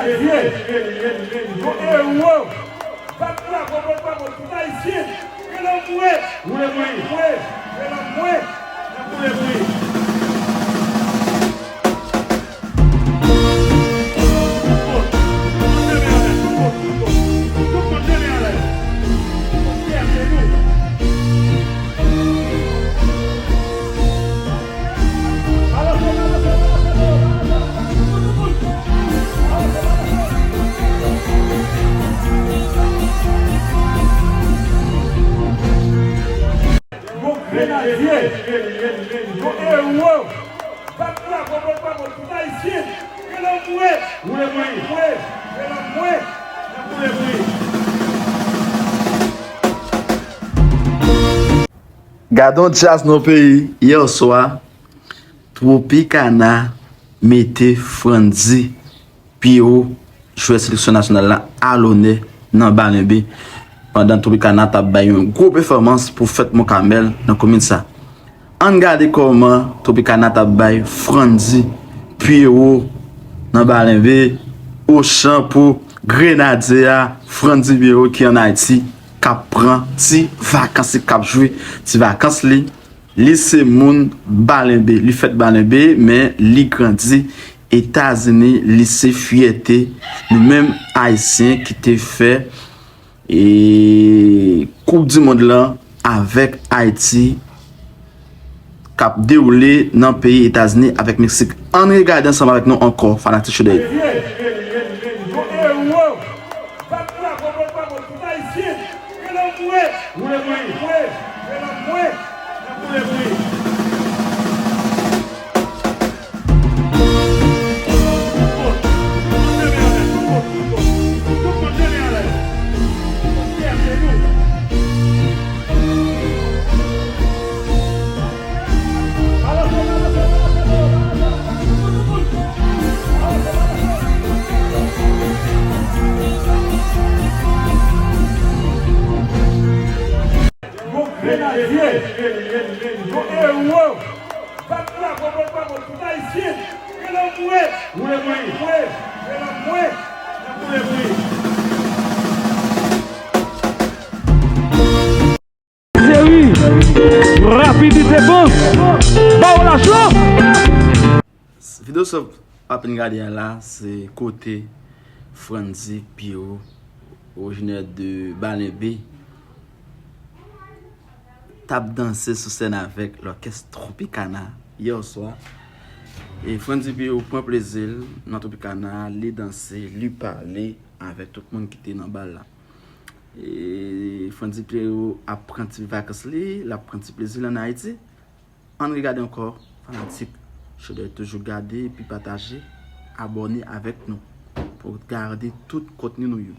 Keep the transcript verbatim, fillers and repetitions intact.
Grenadye, yon ewo. Bat bravo, bat bravo, tout Ayisyen. Rele mwen. Rele mwen. Rele mwen. Rele mwen. Yon grenadye, yon ewo. Bat bravo, bat bravo, tout Ayisyen. Rele mwen. Rele mwen. Rele mwen. Rele mwen. Gade yon djaz nan peyi, yè swa, Tropicana mete Frandzy Pierrot, jwè seleksyon nasyonal la, alonè nan Balenbe, pandan Tropicana t ap bay yon gwo pèfòmans pou fèt Mont Carmel nan komin sa. Ann gade kòman Tropicana t ap bay Frandzy Pierrot nan Balenbe, ochan pou grenadye a, Frandzy Pierrot ki ann Ayiti, k ap pran ti vakans li, k ap jwi ti vakans li. Li se moun Balenbe, li fèt Balenbe, men li grandi Etazini, li se fyète nou menm Ayisyen ki te fè e Koup di Mond lan avèk Ayiti k ap dewoule nan peyi Etazini avèk Meksik. Ann regade ansanm avèk nou ankò, fanatik Chaudière. Bat bravo, bat bravo, tout Ayisyen. Rele mwen. Rele mwen. Rele mwen. Rele mwen. Yon grenadye, yon ewo. Bat bravo, bat bravo, tout Ayisyen. Rele mwen. Rele mwen. Rele mwen. Seri, rapidite bon. Ba w la cho. Videyo sa w ap gade a la, se kote Frandzy Pierrot, orijinè de Balenbe, t ap danse sou sèn avèk lòkès Tropicana yè swa. E Frandzy Pierrot pran plezi l nan Tropicana, li danse, li pale avèk tout moun ki te nan bal la. E Frandzy Pierrot ap pran ti vakans li, l ap pran ti plezi l ann Ayiti. Ann regade ankò, fanatik. Chaudière toujou gade epi pataje, abòne avèk nou pou gade tout kontni nou yo.